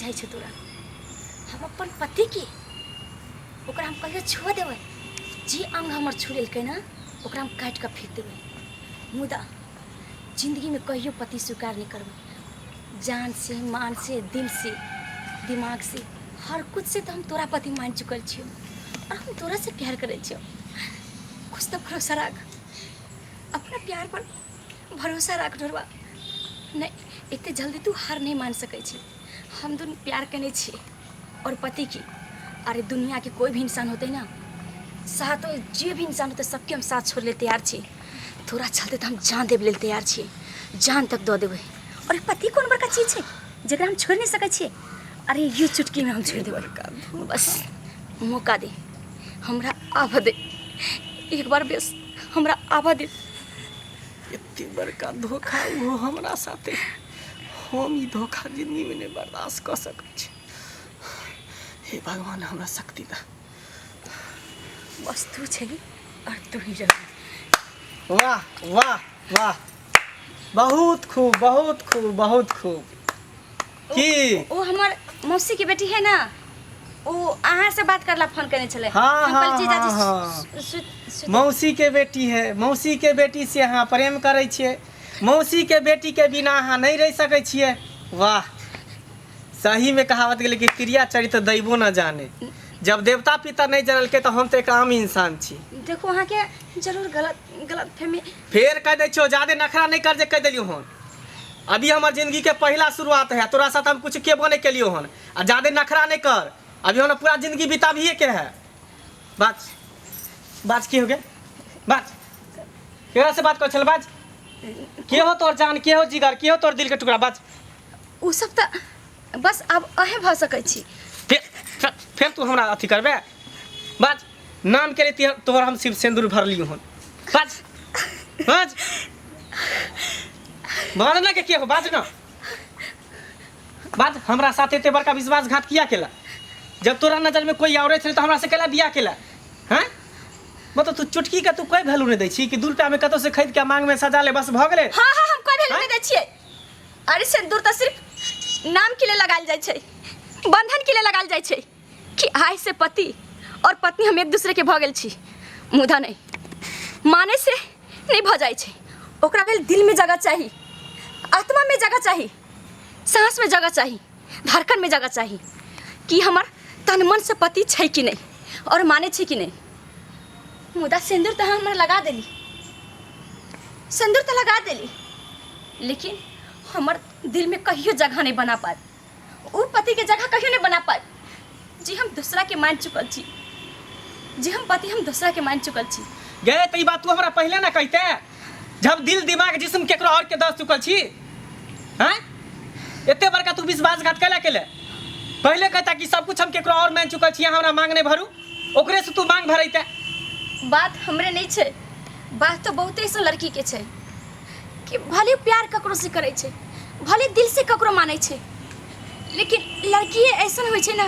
बुझाइ छौ तोरा हम अपन पतिके ओकरा हम कहियो छुअ देबै जे अंग हमर छू लेलकै ने ओकरा हम काटि कऽ फेंक देबै मुदा जिन्दगीमे कहियो पति स्वीकार नहि करबै जान से मान से दिल से दिमाग से हर कुछ से तऽ हम तोरा पति मान चुकल छियौ और हम तोरा से प्यार करै छियौ कुछ तऽ भरोसा राख अपना प्यार पर भरोसा राख ढोरबा नहि एते जल्दी तू हार नहि मान सकै छी हम दुनू प्यार केने छी और पति की अरे दुनिया के कोई भी इंसान होते ना साथ जे भी इंसान होते सबके हम साथ छोड़ ले तैयार छी तोरा चलते तो हम जान देवे लेल तैयार छी जान तक दऽ देबै और ई पति कोन बड़का चीज छै जकरा हम छोड़ नहीं सकै छियै अरे ये चुटकी में हम छोड़ देबै बस मौका दे हमरा आबऽ दे एक बार बस हमरा आबऽ दे एते बड़का धोखा ओहो हमरा साथे हम ई धोखा जिंदगीमे नहि बर्दाश्त कऽ सकै छी हे भगवान हमरा शक्ति दऽ बस तू छै और तू ही रह वाह वाह वाह बहुत खूब बहुत खूब बहुत खूब की ओ हमर मौसी के बेटी है ना ओ अहाँ से बात करला फोन करने छले हाँ, हम कहलियै, हाँ, जीजाजी हाँ, सु- सु- मौसी के बेटी है मौसी के बेटी से अहाँ प्रेम करै छियै मौसी के बेटी के बिना अहाँ नहि रहि सकै छियै वाह सही में कहावत गेलै कि क्रिया चरित्र दैवो न जाने जब देवता पितर नहि जानलकै तऽ हम तऽ एक आम इंसान छी देखू अहाँके जरूर गलत गलत फहमी फेर कह दै छियौ जादे नखरा नहि कर जे कह देलियौ हन अभी हमर जिंदगी के पहला शुरुआत है तोरा साथ हम कुछ केबो नहीं केलियो हन आ जादे नखरा नहीं कर अभी हमरा पूरा जिंदगी बिताबिए के है बात बात की हो गया बात केकरा से बात कर छल बाज के हो तोर जान के हो जिगर के हो तोर दिल के टुकड़ा बाज ओ सब तऽ बस आब अहें भऽ सकै छी फेर फेर फेर तू हमरा अथी करबे बाज नाम के लिए तोहर हम शिव सिंदूर भरलियो हन बाज बाज बाज ना के के हो बाज ना बाज हमरा साथ एते बड़का विश्वासघात किया केला जब तोरा नजर में कोई औरे छलै तऽ हमरा से केला बियाह केला हैं मतलब तू चुटकी के तू कोई वैल्यू नहीं दै छी कि दू रुपया में कतौ से खरीद के मांग में सजा ले बस भऽ गेलै हाँ हाँ हम कोई वैल्यू हाँ? नहीं दै छियै अरे सिंदूर तऽ सिर्फ नाम के लिए लगायल जाइ छै बंधन के लिए लगायल जाइ छै कि आइ से पति और पत्नी हम एक दूसरे के भऽ गेल छी मुदा नहि माने से नहि भऽ जाइ छै ओकरा लेल दिल में जगह चाही आत्मा में जगह चाही सांस में जगह चाही धड़कन में जगह चाही कि हमर तन मन से पति छै कि नहि और माने छै कि नहि मुदा सिंदूर तऽ अहाँ हमरा लगा देली सिंदूर तऽ लगा देली लेकिन हमर दिल में कहियो जगह नहीं बना पाए उ पति के जगह कहियो नहीं बना पाए जी हम दूसरा के मान चुकल छी जी हम पति हम दूसरा के मान चुकल छी गे तऽ ई बात तू हमरा पहिले ना कहिते जब दिल दिमाग जिस्म केकरो और के दस चुकल छी हैं एते बड़का तू विश्वासघात कैला केले पहिले कहता कि सब कुछ हम केकरो और मान चुकल छी अहाँ हमरा मांग नहीं भरू ओकरे से तू मांग भरैते बात हमरे नहीं छै बात तो बहुते ऐसा लड़की के छै कि भले प्यार ककरो से करै छै भले दिल से ककरो मानै छै लेकिन लड़की ऐसन होइ छै ने